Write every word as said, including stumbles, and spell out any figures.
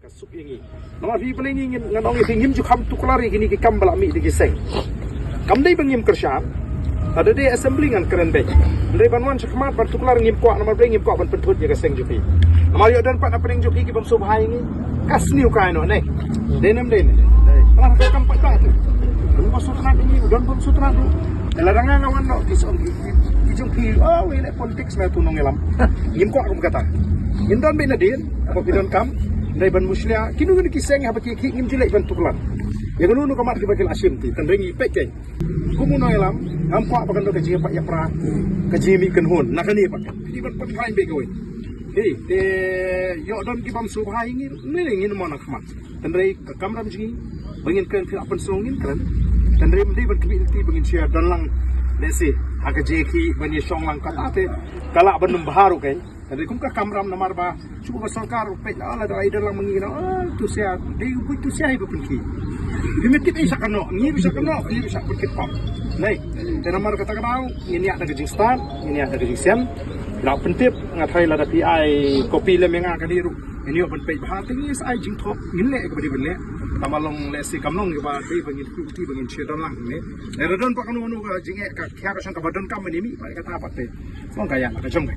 Suk ïa ngi. Namar phi balei ngi ngin, ngan ong ïa phi, ngim ju kham tuklar ïa kine ki kam ba la mih da ki seng. Kam dei ba ngim kyrshan. Lada dei assembly ngan kren beit. Hynrei ban wan shakhmat ban tuklar ngim kwah, namar balei ngim kwah ban pynthut ïa ka seng jong phi. Namar ïoh don pat na pdeng jong phi ki bym sngewbha ïa ngi. Ka sniew kai noh ne. Dei ne em dei ne. Namar ka kam pat ba tu. Bym sngewtynnat ïa ngi, don bym sngewtynnat ruh. Lada nga nga wan noh ki song ki, ki, ki jong phi. Oh, ïa le politics na tu nongïalam. Ngim kwah kum kata. Ngin don beit nadien. Haba phi donkam, hynrei ban mushlia kino kino ki seng haba ki khih ngim ju leit ban tuklar. Ïa kano kano ka mat kiba ki la shim te, tang ngi peit kein. Kum u nongïalam, ngam kwah ba kan don ka jingïapait ïapra, ka jingmih kynhun na kane pat. Phi ban pynkhlaiñ beit kawei. Hei, te ïoh don ki bym sngewbha ïa ngi, ne ngin mon na khmat. Hynrei ka kamram jong ngi ba ngin kren, phi la pynsngew ngin kren. Hynrei ym dei ban khmih lynti ba ngin shu ïa don lang. Lehse ha ka jingkhih ban ïa shong lang kata te ka lah ban ym bha ruh kein. Hynrei kum ka kamram namar ba shu ba sorkar u peit la, lada ai don lang ma ngi na, ah, tu sia, dei u buit tu sia hi ba pynkhih. Phi mynta phi sha kano, ngi phi sha kano, ngi phi sha pynkhih pop. Nei, te namar kata ka daw ngin ïa da ka jingstad, ngin ïa da ka jingsian. Phi la pyntip, nga tharai lada phi ai copy lem ïa nga kane ruh, ngin ïoh ban peit bha, te ngi sa ai jingthok, ngin leh kaba dei ban leh. Tang ba long lehse kam long kaba dei ba ngin khmih lynti ba ngin shu don lang ne. Lada don pat kano kano ka jingeh ka khia ka shong kaba donkam ban ïa mih pat kata pat te. Long ka ïa ka jong ka.